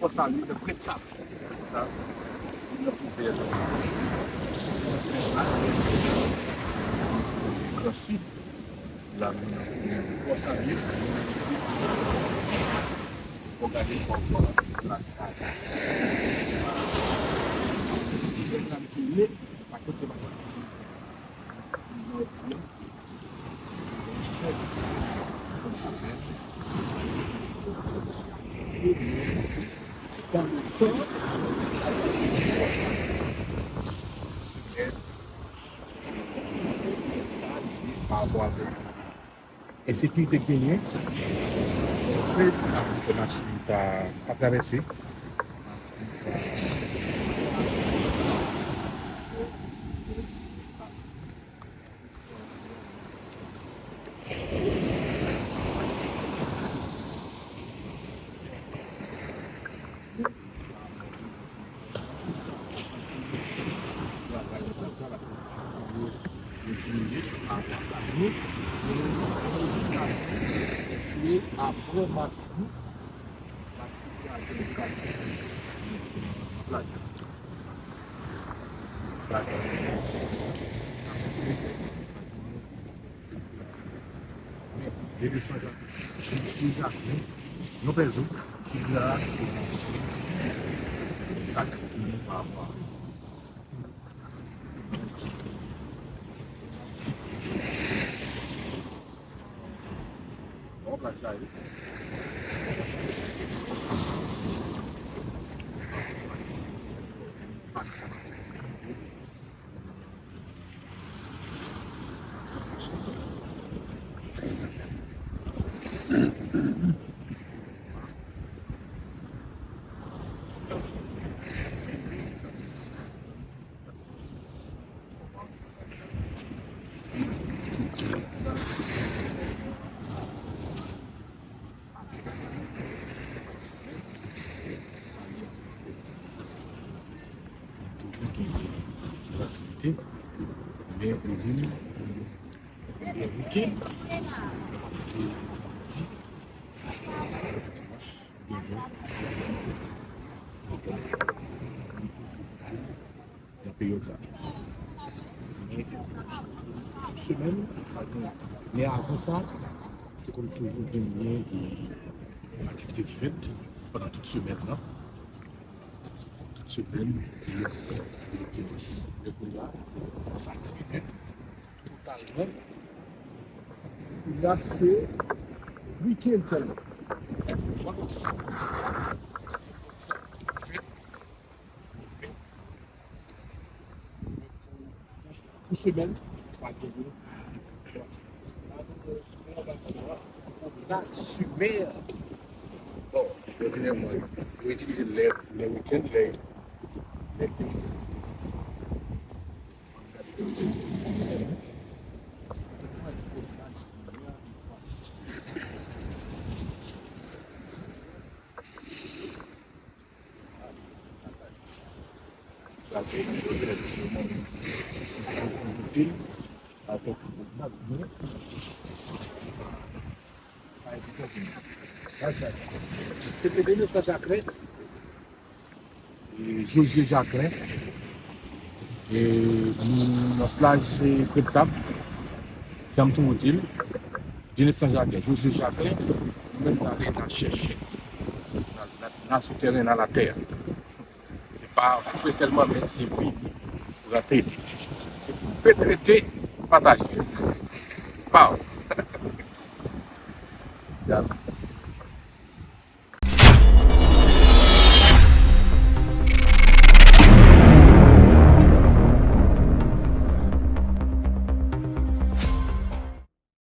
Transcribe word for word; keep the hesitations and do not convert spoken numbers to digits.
Pòtalyè nan Prensap. Prensap. Nan Pouvèl. Ansuit, la, Pòtalyè. Fò gade kòman lakay. Fò gade kòman lakay. Akote m ap di an. Ensekirite k genyen, sa pou fè machin pa, pa travèse. Depi San Jak, sou, sou Jakmèl, yon pè zo, ti gra, sa k pa pa. Bon, plaj la, wi. Toujou genyen aktivite, men nou di nou, gen wikenn, di, dimanch, gen nan peryòd sa. Men, semèn, pa gen. Men avan sa, te konn toujou genyen, e, aktivite ki fèt pandan tout semèn nan. Tout semèn, di lendi, dimanch. Men kounye a, sa diminye totalman. Kounye a, se wikenn sèlman. Vandredi, samdi, samdi, fèt. Pou semèn, pa gen de. Bon, òdinèman, yo itilize lè, lè wikenn, lè, lè. Josué Jacquelin. E, nou nan plaj, e, Prensap. Jan m toujou di l, Jenès San Jaken, Josué Jacquelin, nou menm n ale n al chèche. N al, n al, n al sou tèren, n al atè. Se pa koupe sèlman, men se vini pou rantre ede. Se koupe, trete, pataje. Pow!